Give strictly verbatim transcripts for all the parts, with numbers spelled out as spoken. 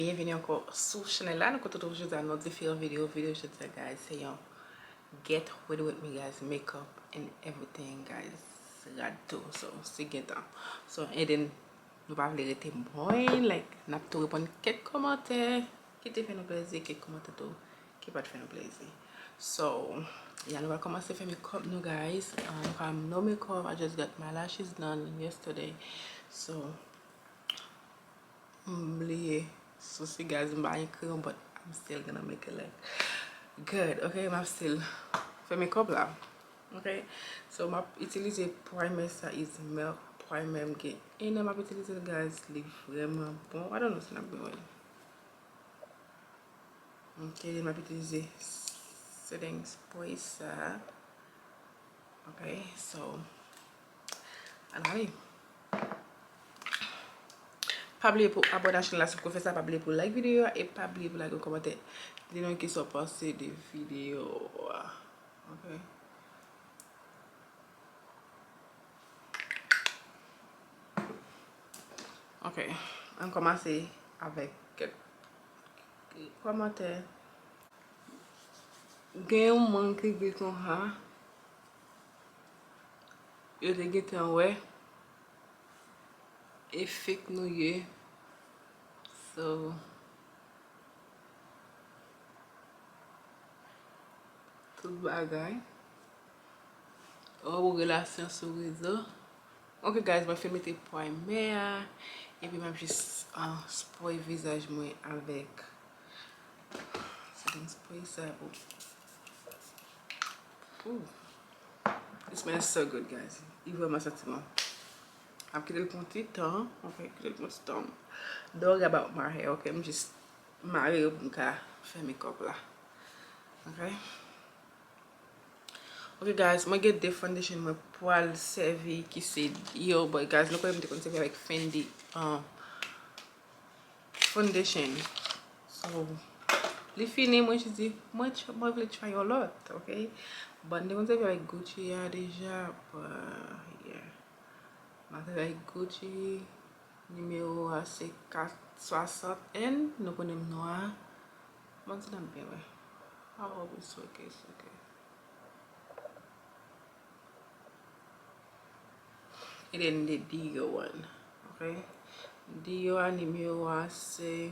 Byenveni ankò sou chanèl la. Nou kontan retwouve jodi a nan diferan videyo. Videyo jodi a, guys, se yon get ready with me, guys, makeup and everything, guys. Rad tou, so, se gentan. So, and then, nou pa vle rete boring, like, n ap tou reponn kèk kòmantè ki te fè nou plezi, kèk kòmantè tou ki pa t fè nou plezi. So, yeah, nou va kòmanse fè makeup nou, guys. Uh, nou ka no makeup, I just got my lashes done yesterday. So, m bliye sou si, guys, m pa gen kreyon, but I'm still gonna make it look good, ok? M ap still fè makeup la, ok? So, m ap itilize primer, sa is Milk primer, m gen enn an m ap itilize l, guys, li vrèman bon. I don't know si n ap gen wè l. Ok, m ap itilize setting spray sa. Ok, so, ann ale. Pa bliye pou abòne a chanèl la si w poko fè sa, pa bliye pou like videyo a, e pa bliye pou lage yon kòmantè. Di nou kisa w panse de videyo a. Ok. Ok, ann kòmanse avèk kèk kòmantè. Gen yon moun ki di konsa, yo te gentan wè e fake nou ye. So, tout bagay. Ou relasyon sou rezo. Ok, guys, mwen fin mete primer a. Epi m ap jis, ah, spray vizaj mwen avèk setting spray sa pou. Ooh. It smells so good, guys. Li vrèman santi bon. M ap kite l pou yon ti tan. Ok, kite l pou yon ti tan. Don't worry about my hair, ok? M jis mare yo pou m ka fè makeup la. Ok? Ok, guys, mwen gen de foundation mwen pral sèvi ki se yo, but guys, nou konnen m te konn sèvi avèk Fendi, um, foundation. So, li fini, mwen jis di, mwen, mwen vle try yon lòt, ok? But m te konn sèvi avèk Gucci a deja, but, yeah. M ap travay Gucci, nimewo a se kat swasant N, nou konnen m nwa. Mwen di n ap byen wè. I hope it's okay, it's okay. And then the Dior one, ok? Dior a nimewo a se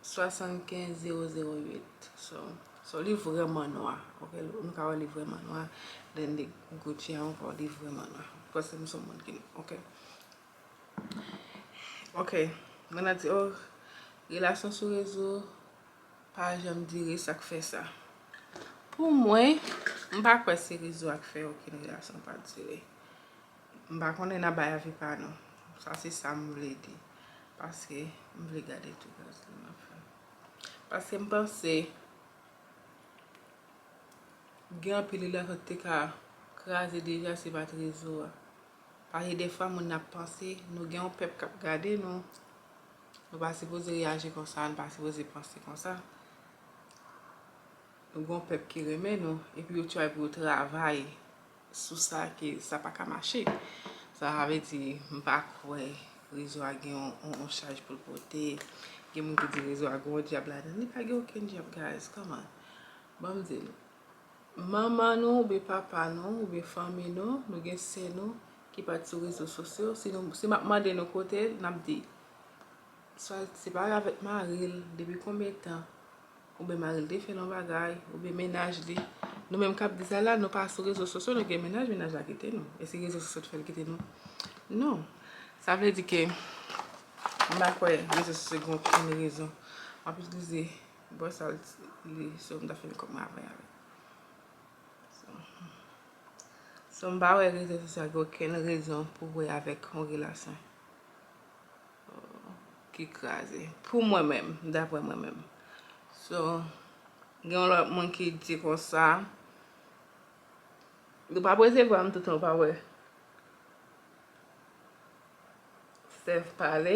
swasannkenz zewo zewo uit. So, so li vrèman nwa, ok? Nou ka wè li vrèman nwa. Then the Gucci a ankò, li vrèman nwa. Paske m se yon moun ki, ok? Ok, mwen ap di, oh, relasyon sou rezo pa janm dire, sa k fè sa. Pou mwen, m pa kwè se rezo a k fè okenn relasyon pa dire. M pa konnen, n ap bay avi pa nou. Sa se sa m vle di. Paske m vle gade tou gaz li m ap fè. Paske m panse gen anpil relasyon ki te ka kraze deja si pa t rezo a. Paske defwa moun ap panse, nou gen yon pèp k ap gade nou. Nou pa sipoze reyaji konsa, nou pa sipoze panse konsa. Nou gen yon pèp ki renmen nou, epi yo try pou yo travay sou sa ke sa pa ka mache. Sa vle di, m pa kwè rezo a gen yon, yon, yon chaj pou l pote. Gen moun ki di rezo a gen yon dyab ladan l. Li pa gen okenn dyab, guys. Come on. Ban m di nou. Manman nou, oubyen papa nou, oubyen fanmi nou, nou gen sè nou ki pa t sou rezo sosyo. Si nou, si m ap mande nou kote l, n ap di, swa se pa avèk mari l, depi konbyen tan, oubyen mari l te fè l yon bagay, oubyen mennaj li. Nou menm k ap di sa la, nou pa sou rezo sosyo, nou gen mennaj, mennaj la kite nou. E se rezo sosyo t fè l kite nou? Non. Sa vle di ke m pa kwè rezo sosyo gen okenn rezon. M ap itilize bwè sa li, so m ta fini kòm avè avè. So, so m pa wè rezo sosyo gen okenn rezon pou wè avèk yon relasyon ki kraze. Pou mwen menm, daprè mwen menm. So, gen yon lòt moun ki di konsa, nou pa presevwa m toutan, ou pa wè. Steph pale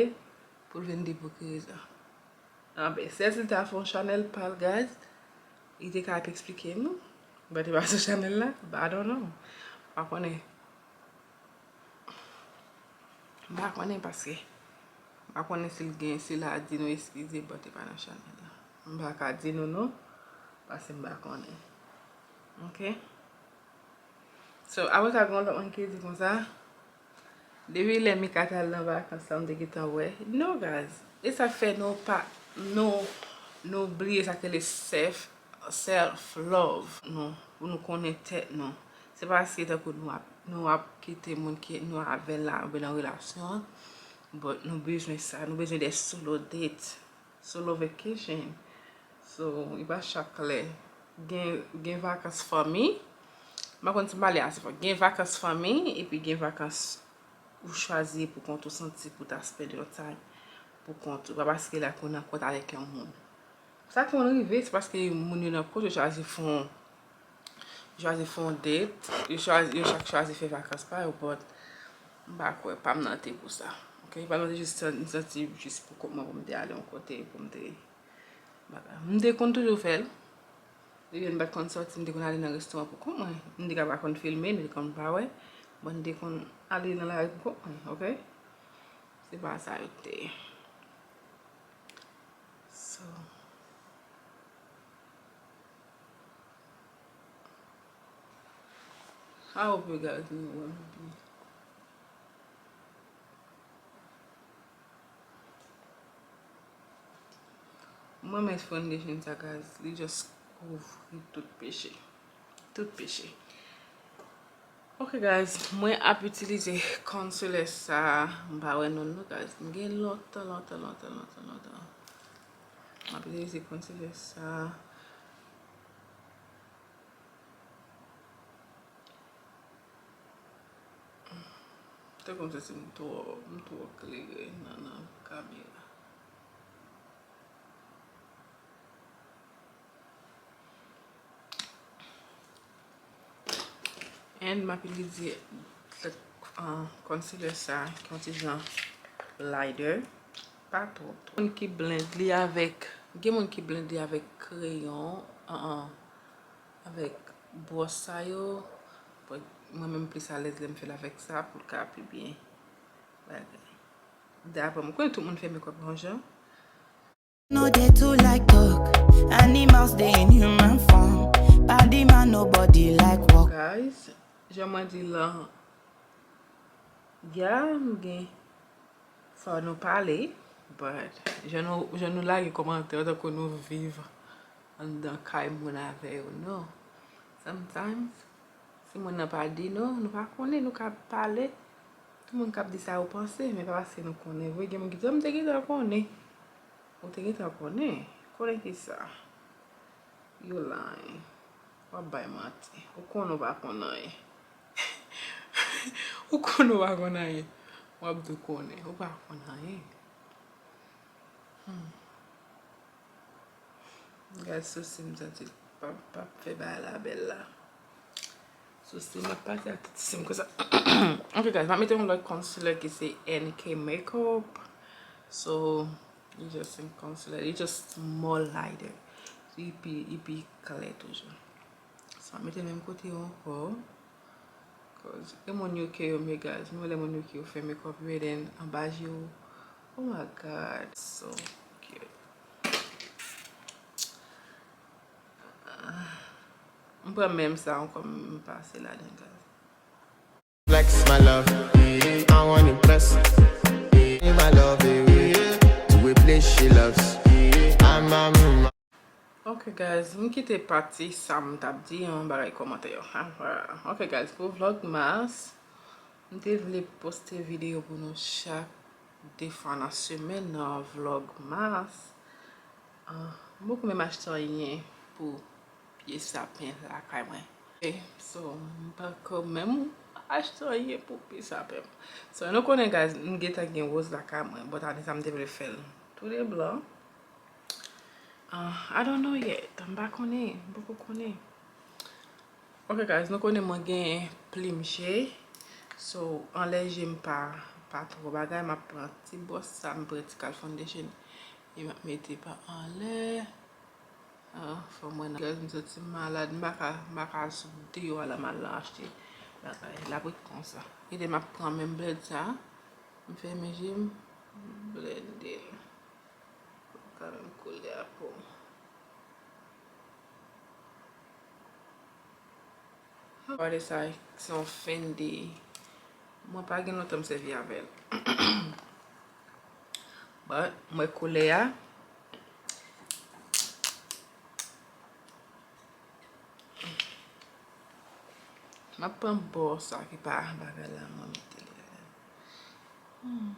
pou l vin di pou ki rezon. Anben, Steph si l ta fè yon chanèl pa l, guys, li te ka ap eksplike nou. But li pa sou chanèl la, but I don't know. M pa konnen. M pa konnen paske M pa konnen si l gen, si l a di nou eskize, but e pa nan chanèl la. M pa ka di nou non, paske m pa konnen. Ok? So, apre sa, gen yon lòt moun ki di konsa, depi lè Mika t al nan vakans la, m te gentan wè. No, guys. E sa k fè nou pa, nou, nou bliye sa k rele self, self love. Nou, pou nou konnen tèt nou. Se pa se tankou nou ap, nou ap kite moun ki nou avè l la, oubyen nan relasyon an. But nou bezwen sa, nou bezwen de solo date. Solo vacation. So, e pa chak lè. Gen, gen vakans fanmi. M pa konn si m pale ase fò. Gen vakans fanmi, epi gen vakans ou chwazi pou kont ou, santi pou ta spend your time pou kont ou. Pa paske la pou nan kont avèk yon moun. Sa konn rive, se paske moun yo nan kont yo chwazi fè yon, yo chwazi fè yon date, yo chwazi, yo chak chwazi fè vakans pa yo, but m pa kwè, pa m nan te pou sa. Ok? Pa m nan te jis san-, m santi jis pou kont mwen pou m te ale yon kote, pou m te bagay. M te konn toujou fè l. Depi m pa t konn sòti, m te konn ale nan restoran pou kont mwen. M te ka pa konn filme, m te konn pa wè. Bon, m te konn ale nan lari pou kont mwen, ok? Se pa sa yo te ye. So, I hope you guys know what I mean. Mwen men foundation sa, guys, li just kouvri tout peche. Tout peche. Ok, guys, mwen ap itilize concealer sa. M pa wè non l non, guys. M gen lontan, lontan, lontan, lontan, lontan. M ap itilize concealer sa. Te kòmsi m twò, m twò klere nan, nan kamera. And m ap itilize, uh, concealer sa, ki yon ti jan lighter. Pa twòp, twòp. Moun ki blend li avèk, gen moun ki blend li avèk kreyon, uh, uh, avèk bwòs sa yo. But mwen menm plis alèz lè m fè l avèk sa pou l ka pi byen bagay. Daprè mwen, konnen tout moun fè makeup yon jan. No dey too like talk. Animals dey in human form. Body man, nobody like work. Guys, jan mwen di lan, ya, m gen fò nou pale, but jan nou, jan nou lage kòmantè, tankou nou viv anndan kay moun avè yo, non. Sometimes, si moun nan pa di nou, nou pa konnen, nou ka pale. Tout moun k ap di sa yo panse, men pa paske nou konnen vre. Gen moun ki di, "Oh, m te gentan konnen." Ou te gentan konnen? Konnen ki sa? You lying. W ap bay manti. Ou konnen w pa konn anyen. Ou konnen w pa konn anyen. W ap di w konnen. Ou pa konn anyen. Hmm. Gad sousi m santi l p ap, p ap fè bagay la bèl la. Sousi m ap pase ak ti sousi m konsa. Ok, guys, m ap mete yon lòt concealer ki se N K Makeup. So, li just yon concealer. Li just more lighter. Li pi, li pi klè toujou. So, m ap mete menm kote yo ankò. 'Cause e moun U K yo, men guys, mwen lè moun U K yo fè makeup yo, and then anba je yo. Oh my God, so cute. Ah, m pran menm sa ankò, m pase ladan, guys. Flex my love, I wanna impress. My love, to a place she loves. I'm, I'm, Ok, guys, m kite pati sa m t ap di an, bagay kòmantè yo. Ha, ha. Ok, guys, pou Vlogmas, m te vle poste videyo pou nou chak de fwa nan semèn nan Vlogmas. Ah, m poko menm achte anyen pou pye sapen lakay mwen. Ok, so, m poko menm achte anyen pou pye sapen. So, nou konnen, guys, m gentan gen woz lakay mwen, but ane sa m te vle fè l tou de blan. Ah, I don't know yet. M pa konnen. M poko konnen. Ok, guys, nou konnen mwen gen plim je. So, anlè je m pa, pa twò bagay, m ap pran ti bwòs sa, m pran ti kal foundation. E m ap mete pa anlè. Ah, fò mwen nan. Guys, m santi m malad. M pa ka, m pa ka al sou deyò a la, m al achte bagay. L ap ret konsa. Kite m ap pran menm blend sa. M fèmen je m. Blende l. Pou l ka menm koulè a pou m. Pwodui sa, se yon Fendi. Mwen pa gen lontan m sèvi avè l. But, mwen koulè a. M ap pran bò sa ki pa bagay la, mwen mete li ladan. Hmm.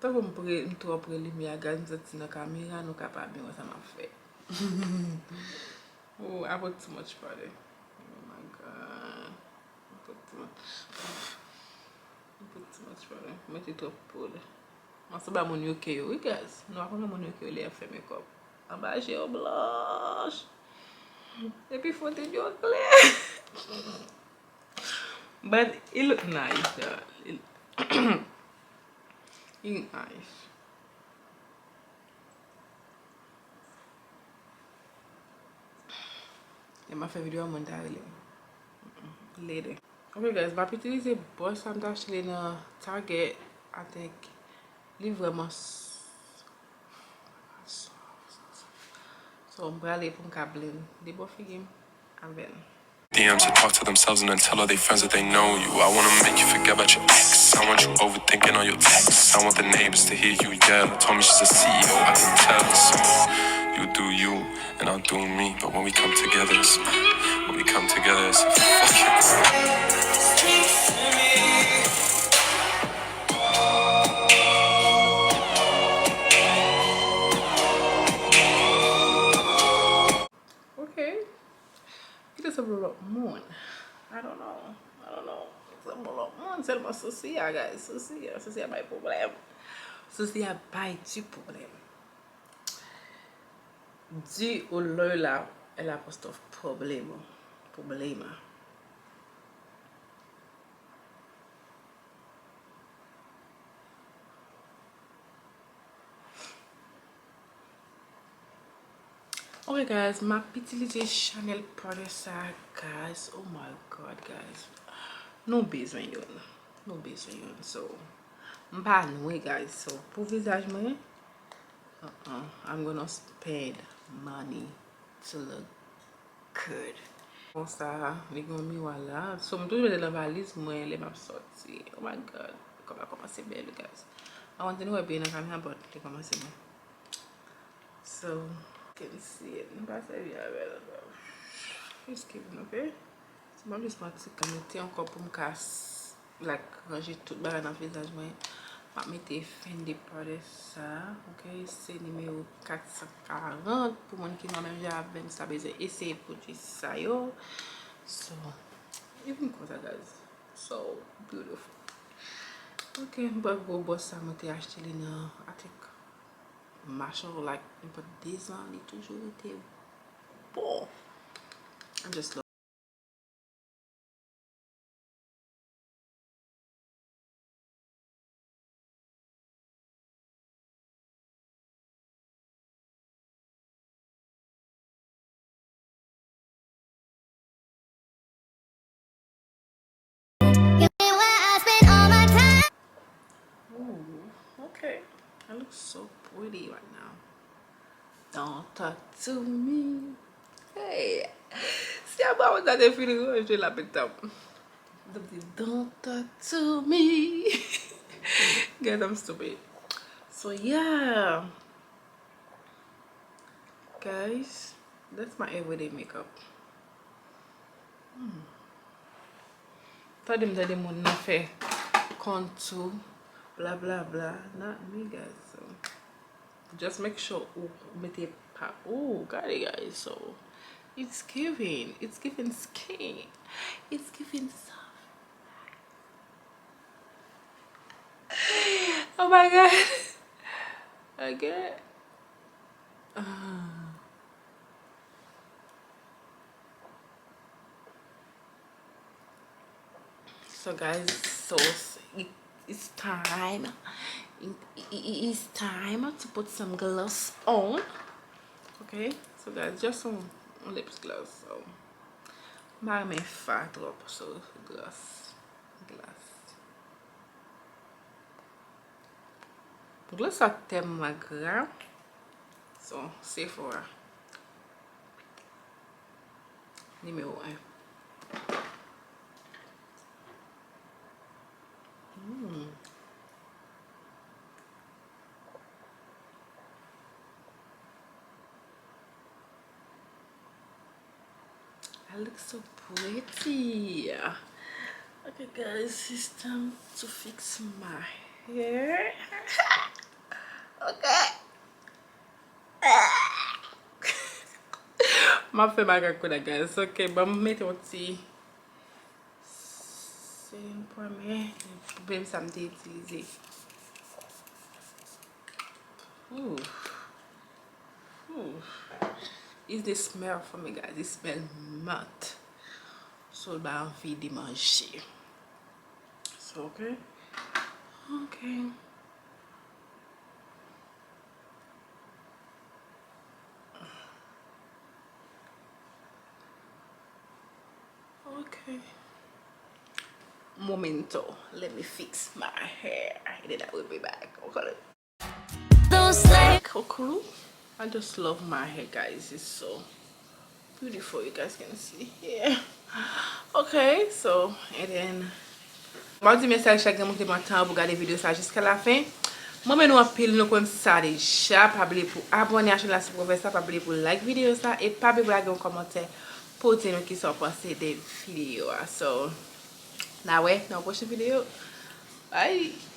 Tankou m pre, m twò pre limyè a, gad, m santi nan kamera, nou ka pa byen wè sa m ap fè. Oh, I put too much powder. Oh my God. I put too much. I put too much powder. Mwen mete twòp poud. Mwen sanble a moun U K yo, wi, guys. Nou pa konnen moun U K yo lè y ap fè makeup. Anba je yo blanch. Epi fwote yo klè. But it look nice, y'all. It, it nice. Lè m ap fè videyo a, moun ta rele m. Later. Ok, guys, m ap itilize blush sa m t achte li nan Target. I think li vrèman s-, so, m prale pou m ka blend de bò figi m avè l. D Ms to talk to themselves and then tell all their friends that they know you. I wanna make you forget about your ex. I want you overthinking all your texts. I want the neighbors to hear you yell. Told me she's a C E O, I can tell. So you do you, and I'll do me. But when we come together, it's, when we come together, it's a fucking Ok. Li te sanble lòt moun. I don't know. I don't know. Li sanble lòt moun. Sèlman sousi a, guys. Sousi a, sousi a bay pwoblèm. Sousi a bay di pwoblèm. Di ou lè la, L apostrophe problema. Problema. Ok, guys, m ap itilize Chanel powder sa, guys. Oh my God, guys. Nou bezwen youn. Nou bezwen youn. So, m pa nwe, guys. So, pou vizaj mwen, uh-uh, I'm gonna spend money to look good. Konsa, li gen yon miwa la. So, m toujou mete l nan valiz mwen lè m ap sòti. Oh my God. Kòm la kòmanse bèl, guys. I want to know wè byen nan kamera, but li kòmanse bèl. So, you can see it. M pa sèvi avè l. Just kidding, ok? So, m ap just pran ti kan mete ankò pou m ka s-, like, ranje tout bagay nan vizaj mwen. M ap mete Fendi powder sa, ok? Se nimewo kat san karant. Pou moun ki nwa menm jan avè m, sa bezwen eseye pwodui sa yo. So, li vin konsa, guys. So beautiful. Ok, m pran gwo bòs sa, mwen te achte li nan, I think, Marshall, like, nenpòt de zan, li toujou rete bon. I just love. Ooh, okay. I look so pretty right now. Don't talk to me. Hey. Si a ba mwen ta te fin ranje l ap etan. Don't talk to me. Guys, I'm stupid. So yeah. Guys, that's my everyday makeup. Hmm. Tande m tande moun nan fè contour, bla bla bla. Not me, guys. So, just make sure ou mete pa. Oh, got it, guys. So, it's giving. It's giving skin. It's giving soft. Oh my God. Okay. Ah. So guys, so it's, it, it's time. It, it, it, it's time to put some gloss on. Okay, so guys, just some lips gloss. So, m pa renmen fa twòp, so gloss. Gloss sa tèlman gra. So, Sephora. Nimewo en. Mm. I look so pretty. Okay, guys, it's time to fix my hair. Okay. M ap fè bagay kounye a, guys. Ok, ban m mete yon ti serum premye. Menm sa m te itilize. Ooh. Ooh. It's the smell for me, guys. It smell mint. So, l ba anvi de manje. So, ok. Ok. Okay. Momento. Let me fix my hair. And then I will be back. Okay. Those like Kokolu. I just love my hair, guys. It's so beautiful. You guys can see here. Okay, so, and then, m ap di mèsi a chak grenn moun ki te pran tan pou gade videyo sa jiska la fen. Mwen renmen nou anpil, nou konn sa deja. Pa bliye pou abòne a chanèl la si w poko fè sa. Pa bliye pou like videyo sa. E pa bliye pou lage yon kòmantè pou di nou kisa w panse de videyo a. So, n a wè nan yon pwochen videyo. Bye!